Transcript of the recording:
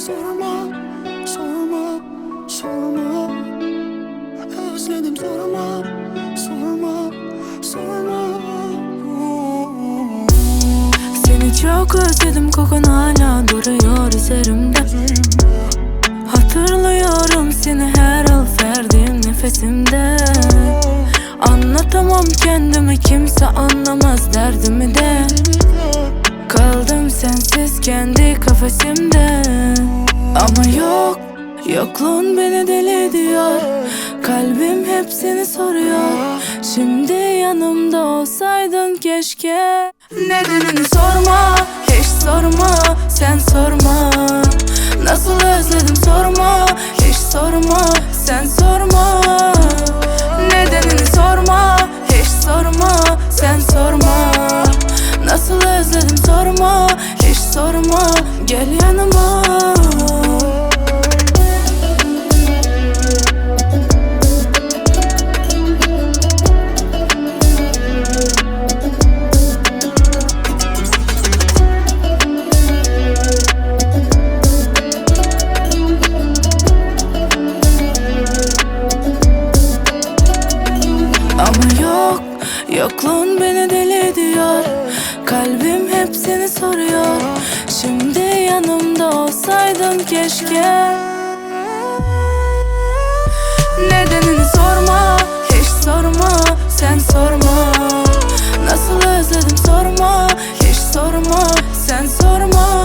Sorma, sorma, sorma. Özledim sorma, sorma, sorma. Seni çok özledim kokun hala duruyor üzerimde. Hatırlıyorum seni her alıp verdiğim nefesimde. Anlatamam kendimi kimse anlamaz derdimi de. Kaldım sensiz kendi kafesimde. Ama yok, yokluğun beni deli ediyor. Kalbim hep seni soruyor. Şimdi yanımda olsaydın keşke. Nedenini sorma, hiç sorma, sen sorma. Nasıl özledim sorma, hiç sorma, sen sorma. Nedenini sorma, hiç sorma, sen sorma. Nasıl özledim sorma, hiç sorma, gel yanıma. Ama yok, yokluğun beni deli ediyor. Kalbim hep seni soruyor. Şimdi yanımda olsaydın keşke. Nedenini sorma, hiç sorma, sen sorma. Nasıl özledim sorma, hiç sorma, sen sorma.